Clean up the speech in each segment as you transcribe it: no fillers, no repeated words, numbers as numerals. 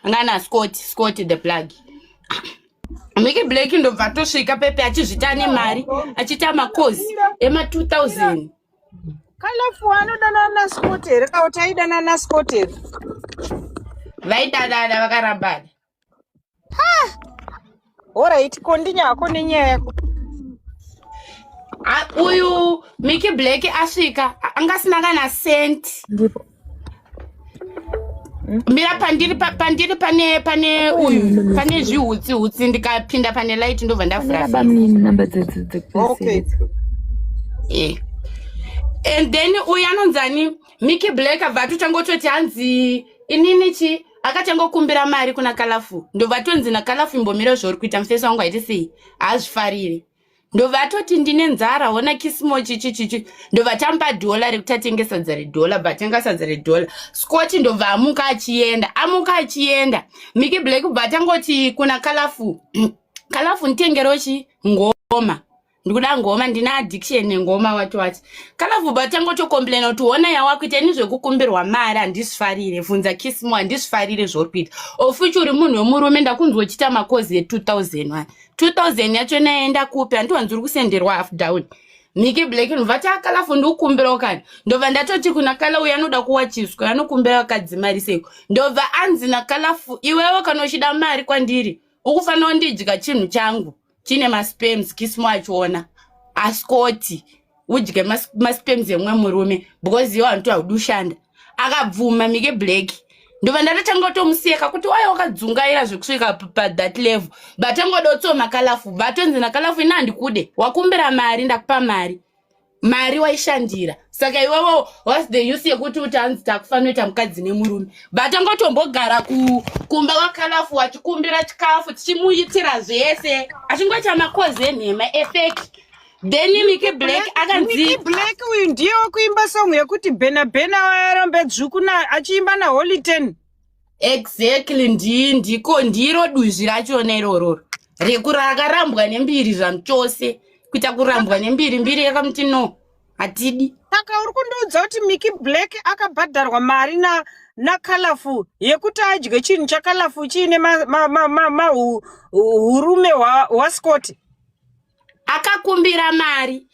Anga na Scott, Scott the plug. Mickey Black ndobva atosvika pepe achizvita ane mari achiita makozi ema 2000. Kalafu anodanana naScott here kana kuti aidanana naScott here? Vaidanana vakarambana. Horaiti, kondinya hako nenyaya yako. Uyu Mickey Black asvika anga asina kana cent. Ndipo. Mira pandiri pandiri pane uyu pane zvihutsi hutsi ndikapinda pane light ndobva ndavhura Baba face. Munini namba dzekupedzisira. Eh. And then uyu anonzani Mickey Black abva atotanga kutoti hanzi inini chi akatanga kukumbira mari kuna Kalafu ndobva tonzi naKalafu imbomira zvauri kuita mufesi wangu haiti sei haazvifariri ndobva atoti ndine nzara hona kisimo chichi chichi ndobva tamupa dhola rekuti atenge sadza redhola bva atenga sadza redhola. Scott ndobva amuka achienda amuka achienda Mickey Black bva atangoti kuna Kalafu, Kalafu nditengerewo chi ngoma, ndikuda ngoma, ndine addiction nengoma wati wati. Kalafu bva tangotocomplaina kuti hona yawakuita ini zvekukumbirwa mari handizvifarire, bvunza Kismo, handizvifarire zvauri kuita ofuchi uri munhu wemurume, ndakunzwa uchiita makozi e2000 2000 yacho naenda kupi? Handiwanzi uri kusenderwa half down. Mickey Black ndobva ti aKalafu ndikukumbirawo kani, ndobva ndatoti kuna Kala uyu anoda kuwachiswa anokumbira vakadzi mari seiko, ndobva anzi naKalafu iwewe kana uchida mari kwandiri ukufanira kundidya chinhu changu chine masperms. Kismo achiona aScott udye masperms emumwe murume because iwe hantu haudi ushanda. Akabvuma Mickey Black, ndobva ndatotanga kutomuseka kuti wai wakadzungaira zvekusvika pathat level, but angoda Kalafu batonzi naKalafu ina handikude, wakumbira mari ndakupa mari, mari waishandira, saka iwewo what's the use yekuti uti hanzi takufanira kuita mukadzi nemurume? But angotombogara kumba kwaKalafu achikumbira chikafu tichimuitira zvese achingoita makozi enhema efake. Then Mickey Black akanzi Mickey Black uyu ndiye wekuimba song yekuti Bhena Bhena warombe dzvuku achiimba naHoly Ten. Exactly, ndiko ndiro duzvi rachona irororo rekurakarambwa nembiri zvamuchose kuita kurambwa nembiri, mbiri yakamuti no, hatidi. Saka uri kundiudza kuti Mickey Black akabhadharwa mari naKalafu yekuti adye chinhu chaKalafu chiine mahurume hwaScott? Akakumbira mari,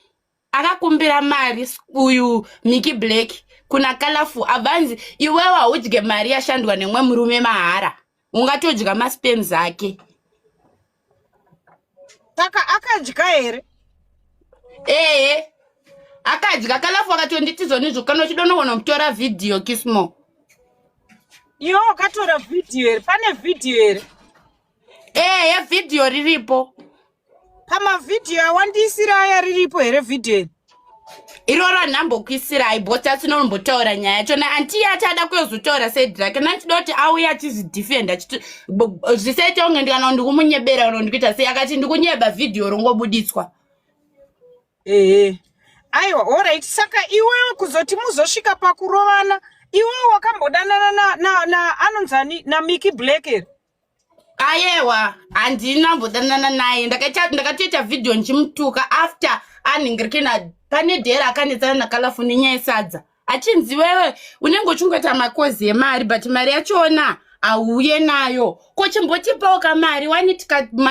akakumbira mari uyu Mickey Black kuna Kalafu, abvanzi iwewe haudye mari yashandwa nemumwe murume mahara, ungatodya masperms ake. Saka akadya here? Ehe, akadya. Kalafu akatonditi zvonizvo kana uchidonogona kutora vhidhiyo, Kismo. Iwe wakatora vhidhiyo here? Pane vhidhiyo here? Ehe, vhidhiyo riripo. Pamavhidhiyo awandiisira aya riripo here vhidhiyo iri? Iroro handambokuisirai bhosi asinombotaura nyaya yachona anti ati ada kuyozotaura side rake nandichida kuti auye achizvidefenda zvisaita kunge ndikana ndikumunyebera uno ndikuita sei, akati ndikunyeba vhidhiyo rongobuditswa. Ehe, aiwa, alright. Saka iwewe kuzoti muzosvika pakurovana, iwewe wakambodanana na anonzani naMickey Black here? Ayewa, handina mbodanana naye. Ndakatoita vhidhiyo ndichimutuka after anhingirikina pane dhera akanetsana naKalafu nenyaya yesadza, achinzi wewe unenge uchingoita makozi emari but mari yachona hauye nayo, ko chimbotipawo kamari wani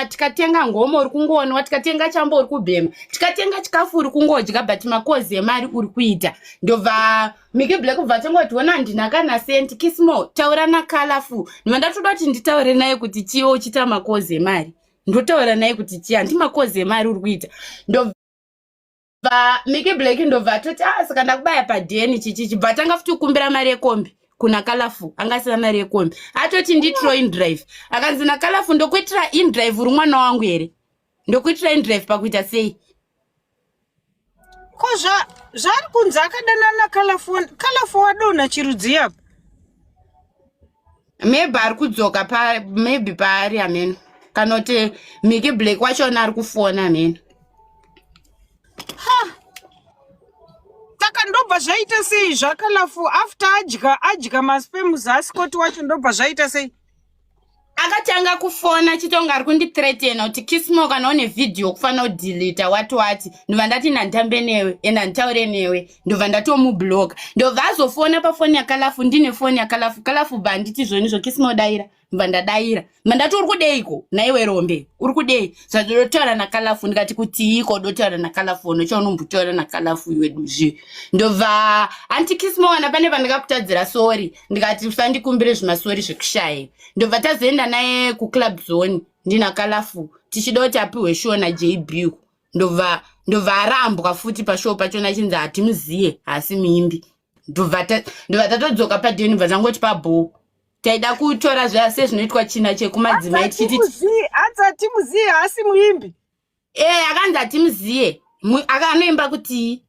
tikatenga ngoma uri kungonwa, tikatenga chambo uri kubhema, tikatenga chikafu uri kungodya, but makozi emari uri kuita. Ndobva Mickey Black kubva tangoti ona handina kana senti, Kismo taura naKalafu. Ndobva ndatoda kuti nditaure naye kuti chiwo uchiita makozi emari, ndotaura naye kuti chii handi makozi emari uri kuita. Ndobva Mickey Black ndobva atoti a ah, saka ndakubaya padheni chichichi, bva tanga futi kukumbira mari yekombi kuna Kalafu, anga asina mari yekombi, atoti nditiro inDrive, akanzi naKalafu ndokuitira inDrive uri mwana wangu here? Ndokuitira inDrive pakuita sei? Ko zvaari kunzi akadanana naKalafu, Kalafu wadonha chirudzi apa. Maybe ari kudzoka pa maybe paari hameno, kana kuti Mickey Black wachona ari kufona hameno. Ha, saka ndobva zvaita sei zvaKalafu after adya masperms aScott wacho? Ndobva zvaita sei? Akatanga kufona achitonga ari kundithreatena kuti Kismo kana une vhidhiyo kufanira kudeleta wati wati. Ndobva ndati ndanditambe newe ende handitaure newe, ndobva ndatomubloka. Ndobva azofona pafoni yaKalafu, ndine foni yaKalafu, Kalafu bva handiti zvonizvo Kismo daira. Ndobva ndadaira. Mandati uri kudeiko naiwe rombe? Uri kudei? Zvadotaura naKalafu ndikati kutiiko dotaura naKalafu unocha unombotaura naKalafu iwe duzvi. Ndobva anti Kismowana pane pandakakutadzira sorry ndikati usandikumbire zvimasori zvekushaya. Ndobva tazoenda naye kuclub zone ndina Kalafu tichida kuti apiwe show naJB ndobva ndobva arambwa futi pashow pachona achinzi hatimuziye haasi muimbi. Ndobva tatodzoka padeni bva tangoti pabhoo taida kutora zviya sezvinoitwa china chekumadzimai tichiti hanzi hatimuziye haasi muimbi ee akanzi hatimuziye anoimba kutii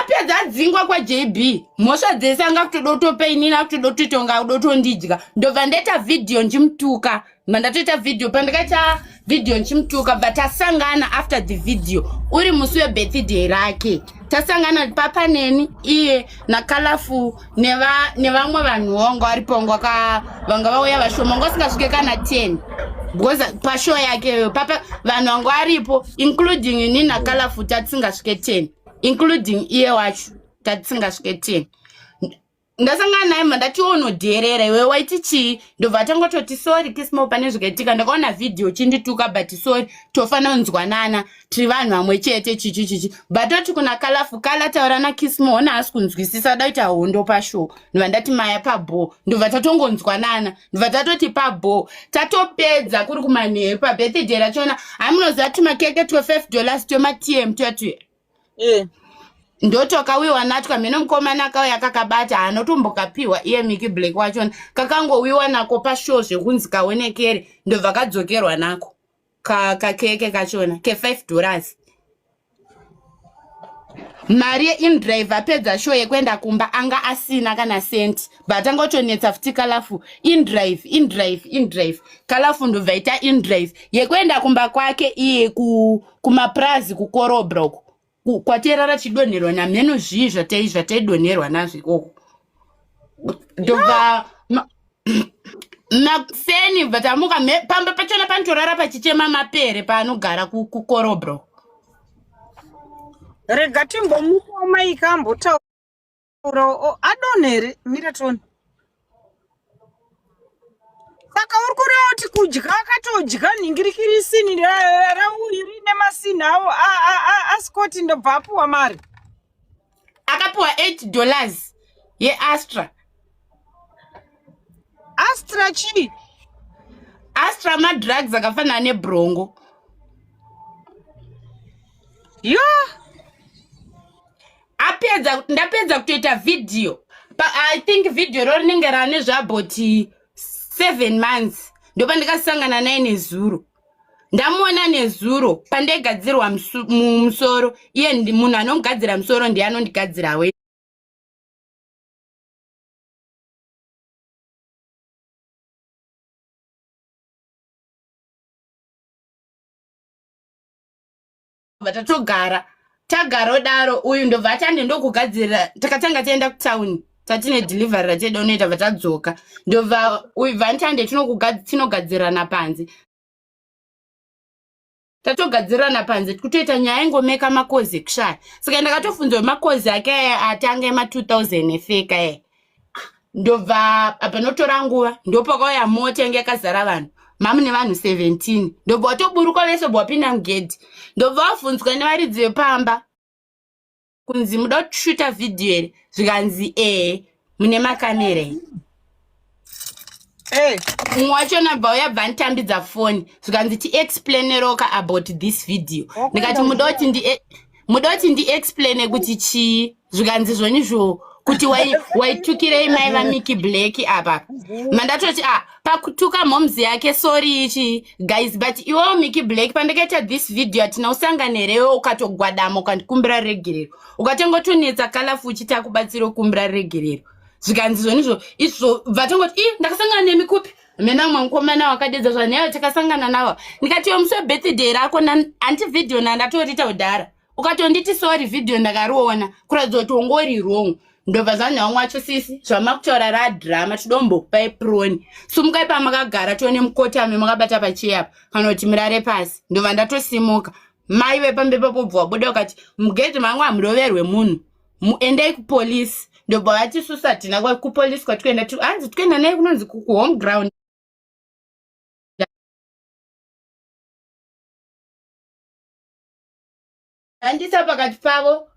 apedza adzingwa kwajb mhosva dzese anga kutoda kutopa inini akutoda kutoita kunge akuda kutondidya ndobva ndaita vhidhiyo ndichimutuka bva ndatoita vhidhiyo pandakaita vhidhiyo ndichimutuka bva tasangana after the video uri musi webirthday rake tasangana papa neni iye nakalafu nevamwe vanhu wonga varipo vanga vauya vashoma vanga vasingasvike kana 10 because pashow yake papa vanhu vanga varipo including ini nakalafu tatisingasvike 10 including iye wacho tatisingasvike 10 ndasangana naye mba ndati unodherera iwe waiti chii ndobva atangototi sorry kismo pane zvikaitika ndakaona vhidhiyo chindituka but sorry tofanira kunzwanana tiri vanhu vamwe chete chichi chichi but oti kuna kalafu kala taura nakismo ona haasi kunzwisisa da kuita hondo pashow ndobva ndati maya pabho ndobva tatongonzwanana ndobva tatoti pabho tatopedza kuri kumanheru pabirthday rachona hamunoziva tumakeke twe 5 dollars twematm tuya tuya eh. Ndotwakawiwa natwa mheno mukomana akauya kakabata haanotombokapiwa iye Mickey Black wachona kakangowiwa nako pashow zvekunzi kaonekere ndobva kadzokerwa nako kakeke kachona ke 5 dollars mari yeindrive apedza show yekuenda kumba anga asina kana senti but anga otonetsa futi kalafu indrive indrive indrive kalafu ndobva ita indrive yekuenda kumba kwake iye kumapurazi kukorobra uko kwaterara chidonherwa namheno zvii zvatei zvataidonherwa nazvo ikoko ndobva makuseni bva tamuka pamba pachona panotorara pachichema mapere paanogara kukorobro rega timbomuka maika ambotaura adonhere mira tione saka uri kureva kuti kudya akatodya nhingirikirisini rauyu riine masini awo ascoti ndobva apuwa mari akapuwa 8 dollars yeastra astra chii astra madrugs akafanana nebrongo yo apedza ndapedza kutoita vhidhiyo i think vhidhiyo ro rinenge rane zvaboti 7 months ndopandikasangana naye nezuro ndamuona nezuro pandaigadzirwa musoro iye munhu anomugadzira musoro ndiye anondigadzirawo Tatogara tagara daro uyu ndobva ati ande ndokugadzirira takatanga taenda kutown tatine delivery rataida unoita bva tadzoka ndobva uyu bva andi ande tinogadzirana panze tatogadzirana panze tikutoita nyaya ingomeka makozi ekushaya saka ndakatofunzwa makozi ake aya atanga ema 2000 efeka aya ndobva panotora nguva ndopakauya mota yange yakazara vanhu mamu nevanhu 17 ndobva watoburuka vese bva wapinda mugedhi ndobva wabvunzwa nevaridzi vepamba kunzi muda kushuta vhidhiyo here zvikanzi ee mune makamera here Hey. Mumwe wacho nabva uya bva nditambidza foni zvikanzi tiexplaineroka about this video ndikati muda kuti ndi muda kuti ndiexplaine kuti chii zvikanzi zvonizvo kuti waitukirei mai vamiki black apa mandatoti a ah, pakutuka moms yake sorry ichi guys but iwewo miki black pandakaita this video hatina usangane here iwe ukatogwadama ukandikumbira regerero ukatengotonetsa kalafu uchiti akubatsira kukumbira regerero zvikanzi zvonizvo izvo bvatongoti i ndakasangana nemi kupi mina mumwe mukomana wakadedza zvaneyo takasangana navo ndikati yo musi webirthday rako anti vhidhiyo nandatorita kudhara ukatonditi sorry vhidhiyo ndakariona kuratidza kuti ungori wrong ndobva zvanhu vamwe wacho sisi zvamakutaura radrama tidombokupai proni sumukai pamakagara tione mukotame makabata pacheya apa kana kuti murare pasi ndobva ndatosimuka mai vepambe papo bva wabuda ukati mugedhi mangu hamuroverwe munhu endai kupolisi. Ndobva vati isusu hatina kupolice kwatikuenda, hanzi tikuenda naye kunonzi kuhome ground. Handisa pakati pavo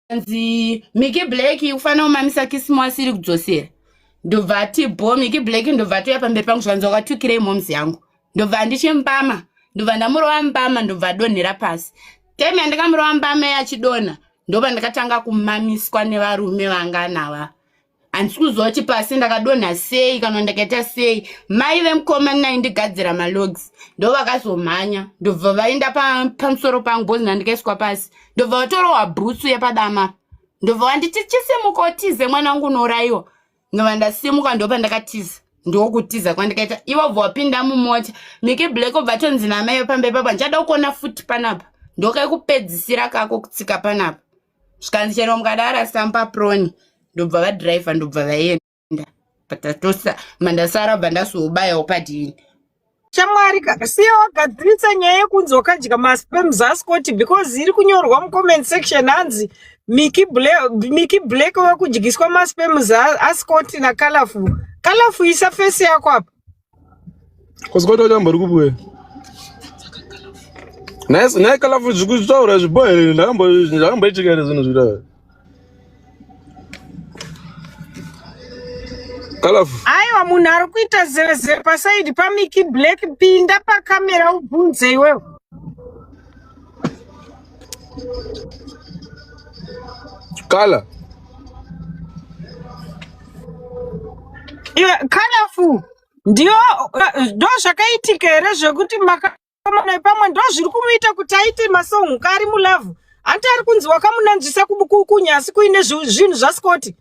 zvikanzi Miki Black ufanira kumamisa Kisimo asiri kudzosera. Ndobva ati bho Miki Black, ndobva atouya pamberi pangu zvikanzi wakatukirei moms yangu. Ndobva ndichimbama, ndobva ndamurova mbama, ndobva adonhera pasi. Time yandakamurova mbama yachidonha ndobva ndakatanga kumamiswa nevarume vanga nava. Handisi kuziva kuti pasi ndakadonha sei kana ndakaita sei. Mai vemukoma naindigadzira malogs ndo vakazomhanya, ndobva vaenda pamusoro pangu bhozi ndandikaiswa pasi, ndobva vatorohwa bhutsu yepadama, ndobva vanditi chisimuka utize mwana wangu unourayiwa. Ndobva ndasimuka, ndopa ndakatiza, ndokutiza kwandikaita. Ivo bva wapinda mumota, Miki Black obva tonzi namai pamberi papa, ndichada kuona futi panapa, ndokaikupedzisira kako kutsika panapa. Zvikanzi chero mukadara sampa proni, ndobva vadhiraivha, ndobva vaenda patatosa mandasara, bva ndazobayawo padini. Shamwari, siya wagadzirisa nyaya yekunzi wakadya masperms aScott, because iri kunyorwa mucomment section hanzi Miki Black, Miki Black wekudyiswa masperms aScott naColorful. Colorful, isa face yako apa. Kuscott wacho ambori kupi? Naye Colorful, zvikutaura zvibo here? Ndakamboitika here zvinhu zvitaura Colorful? Aiwa, munhu ari kuita zeze paside paMiki Black, pinda pakamera ubvunze iwewe. Kala. Iwe Colorful, ndiyo ndo zvakaitika here zvekuti makamana pamwe ndo zviri kumuita kuti aite masong kari mulove? Hanti ari kunzi wakamunanzvisa kunyasi kuine zvinhu zvaScott?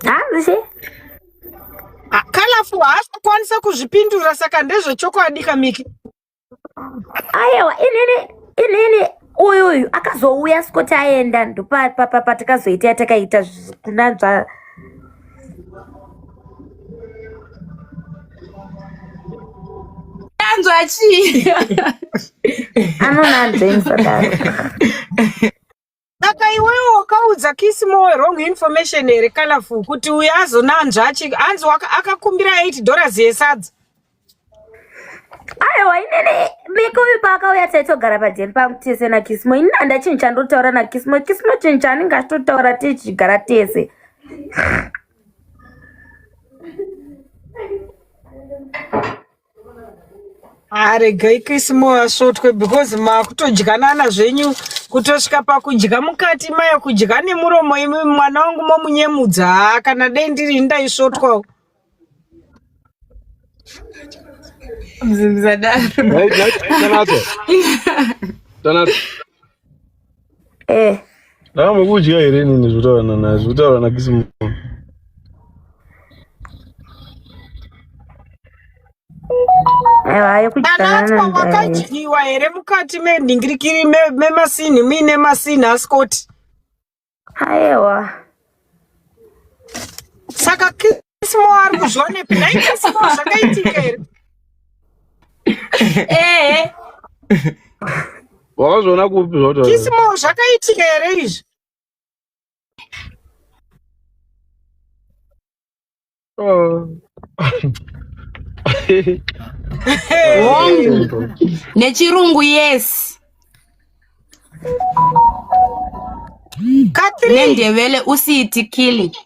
Hanzi Colorful haasi kukwanisa kuzvipindura, saka ndezvechokwadi kamiki? Aiwa, inini uyuyu akazouya Scott aenda, ndopatakazoita yatakaita kunanzva. Anzwa chii? Anonanzva sadaro. Saka iwewe wakaudza Kisimo wrong information here, Colorful, kuti uyu azonanzva hanzi akakumbira $8 yesadza? Aiwa, inini Miki uyu paakauya taitogara padheni pangu tese naKismo. Inini handa chinhu chandotaura naKismo. Kismo chinhu chaanenge achitotaura tichigara tese. Aregai Kisimo asvotwe, because makutodyanana zvenyu kutosvika pakudya mukati maya, kudya nemuromo. Imi mwana wangu momunyemudza. Haa, kana dei ndiri ndaisvotwawo. Mzimzadaro. Tanato. Tanato. Eh. Ndakambokudya here inini zvekutaura naye, zvekutaura naKisimo? Aiwa, yekudyanana. Tanatswa, wakadyiwa here mukati menhingirikiri memasini muine masini aScott? Aiwa. Saka Kisimo ari kuzvionepi? Nai Kisimo, zvakaitika here? Ehe. Wakazviona kupi zvakutaura? Kisimo, zvakaitika here izvi? Oh. Hongu, nechirungu yes. Kathrine. Nendebele usiyitikili.